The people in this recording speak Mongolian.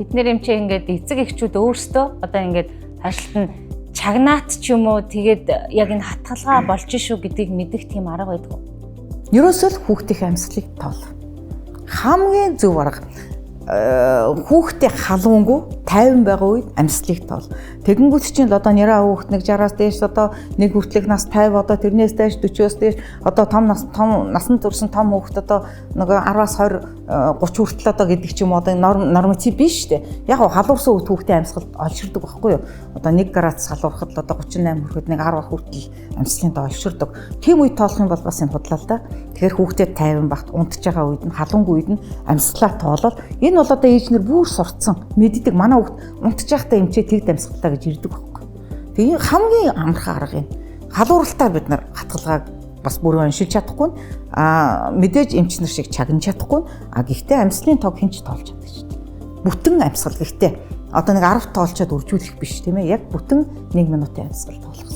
Бид нэр юм чи ингээд эцэг эхчүүд өөрсдөө одоо ингээд харилцалт нь чагнаат ч юм уу, тэгээд яг энэ хатгалгаа болж шүү гэдгийг мэдэх тийм арга байдаг уу? Ерөөсөө л хүүхдийн амьсгалыг тоол. Хамгийн зөв арга хүүхдээ халуунгүй тайван байгаа үед амьсгалыг тоол. Тэгэнгүүт чинь одоо нэраа хүүхд нэг 60-аас дээш, одоо нэг хүртэлх нас 50, одоо тэрнээс дээш 40-оос дээш, одоо том нас, том насан турш том хүүхд одоо нэг 10-аас 20, 30 хүртэл одоо гэдэг ч юм уу, одоо норматив биш шүү дээ. Яг халуурсан үед хүүхдийн амьсгал олширдаг байхгүй юу? Одоо 1 градус халуурхад л одоо 38 хүрэхэд нэг 10 хүртэл амьсгалын тоо олширдог. Тийм үед тоолох юм бол бас энэ худлаа л да. Тэгэхээр хүүхдэд тайван багт, унтж байгаа үед нь, халуунгүй үед нь амьсгалаа тоолол. Энэ бол одоо ээж нар бүр сурцсан, мэддэг, манай хүүхд унтж байхдаа эмчээ тэгд амьсгалаа гэж ирдэг байхгүй. Тэгээ хамгийн амархан арга юм. Халууралтаар бид нар хатгалгааг бас бүрэн уншилж чадахгүй. А мэдээж эмч нар шиг чагнаж чадахгүй. А гэхдээ амьсгалын тоог хэн ч тоолж чаддаг шүү дээ. Бүтэн амьсгал, гэхдээ одоо нэг 10 тоолчоод үржүүлэх биш, тийм ээ. Яг бүтэн 1 минутын амьсгал тоолох.